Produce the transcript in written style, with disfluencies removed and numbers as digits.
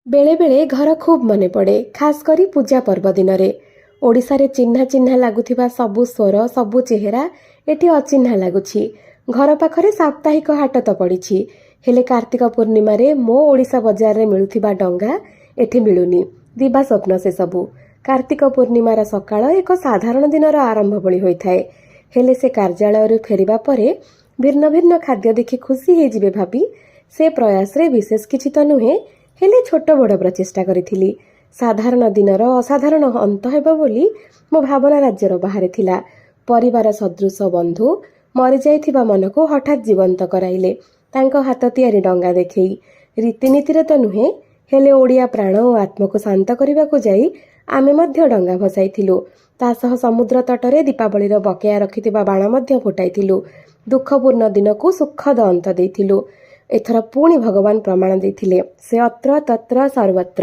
ବେଳେବେଳେ ଘର ଖୁବ୍ ମନେ ପଡ଼େ, ଖାସ୍ କରି ପୂଜା ପର୍ବ ଦିନରେ। ଓଡ଼ିଶାରେ ଚିହ୍ନା ଚିହ୍ନା ଲାଗୁଥିବା ସବୁ ସ୍ୱର, ସବୁ ଚେହେରା ଏଠି ଅଚିହ୍ନା ଲାଗୁଛି। ଘର ପାଖରେ ସାପ୍ତାହିକ ହାଟ ତ ପଡ଼ିଛି, ହେଲେ କାର୍ତ୍ତିକ ପୂର୍ଣ୍ଣିମାରେ ମୋ ଓଡ଼ିଶା ବଜାରରେ ମିଳୁଥିବା ଡଙ୍ଗା ଏଠି ମିଳୁନି। ଦିବା ସ୍ୱପ୍ନ ସେସବୁ। କାର୍ତ୍ତିକ ପୂର୍ଣ୍ଣିମାର ସକାଳ ଏକ ସାଧାରଣ ଦିନର ଆରମ୍ଭ ଭଳି ହୋଇଥାଏ। ହେଲେ ସେ କାର୍ଯ୍ୟାଳୟରୁ ଫେରିବା ପରେ ଭିନ୍ନ ଭିନ୍ନ ଖାଦ୍ୟ ଦେଖି ଖୁସି ହେଇଯିବେ ଭାବି ସେ ପ୍ରୟାସରେ ବିଶେଷ କିଛି ତ ନୁହେଁ, ହେଲେ ଛୋଟ ବଡ଼ ପ୍ରଚେଷ୍ଟା କରିଥିଲି। ସାଧାରଣ ଦିନର ଅସାଧାରଣ ଅନ୍ତ ହେବ ବୋଲି ମୋ ଭାବନା ରାଜ୍ୟର ବାହାରେ ଥିଲା। ପରିବାର ସଦୃଶ ବନ୍ଧୁ ମରିଯାଇଥିବା ମନକୁ ହଠାତ୍ ଜୀବନ୍ତ କରାଇଲେ ତାଙ୍କ ହାତ ତିଆରି ଡଙ୍ଗା ଦେଖେଇ। ରୀତିନୀତିରେ ତ ନୁହେଁ, ହେଲେ ଓଡ଼ିଆ ପ୍ରାଣ ଓ ଆତ୍ମାକୁ ଶାନ୍ତ କରିବାକୁ ଯାଇ ଆମେ ମଧ୍ୟ ଡଙ୍ଗା ଭସାଇଥିଲୁ। ତା ସହ ସମୁଦ୍ର ତଟରେ ଦୀପାବଳିର ବକେୟା ରଖିଥିବା ବାଣ ମଧ୍ୟ ଫୁଟାଇଥିଲୁ। ଦୁଃଖପୂର୍ଣ୍ଣ ଦିନକୁ ସୁଖଦ ଅନ୍ତ ଦେଇଥିଲୁ। ଏଥର ପୁଣି ଭଗବାନ ପ୍ରମାଣ ଦେଇଥିଲେ, ସେ ଅତ୍ର ତତ୍ର ସର୍ବତ୍ର।